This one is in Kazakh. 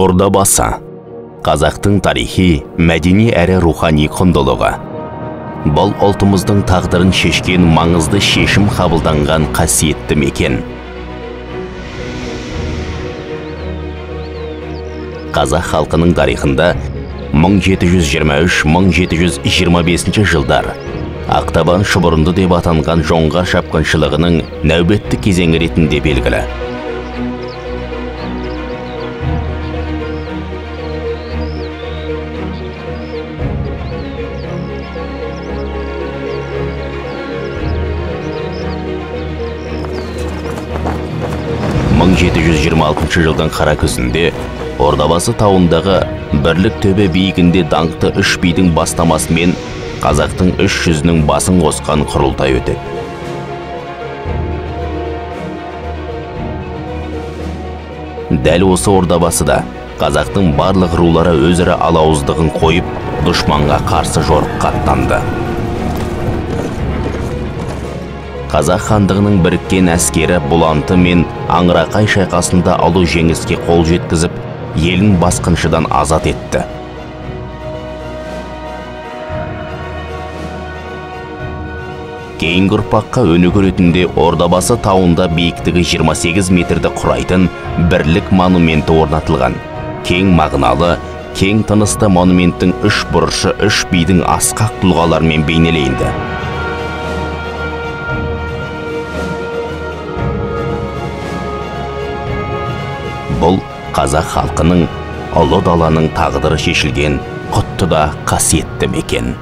Ордабасы қазақтың тарихи, мәдени әрі рухани құндылығы. Бұл ұлтымыздың тағдырын шешкен маңызды шешім қабылданған қасиетті мекен. Қазақ халқының тарихында 1723-1725 жылдар Ақтабан шұбырынды деп атанған жоңғар шапқыншылығының нәубетті кезеңі ретінде белгілі. ...1726 жылдың қара күзінде Ордабасы тауындағы Бірлік төбе биігінде даңқты үш бидің бастамасымен қазақтың үш жүзінің басын қосқан құрылтай өтеді. Дәл осы Ордабасыда қазақтың барлық рулары өзара алауыздығын қойып, дұшманға қарсы жорыққа аттанды. Қазақ хандығының біріккен әскері Бұланты мен Аңырақай шайқасында ұлы жеңіске қол жеткізіп, елін басқыншыдан азат етті. Кейінгі ұрпаққа өнеге ретінде Ордабасы тауында биіктігі 28 метрді құрайтын Бірлік монументі орнатылған. Кең мағыналы, кең тынысты монументтің үш бұрышы үш бидің асқақ тұлғаларымен бейнеленді. Бұл қазақ халқының ұлы даланың тағдыры шешілген құтты да қасиетті мекен.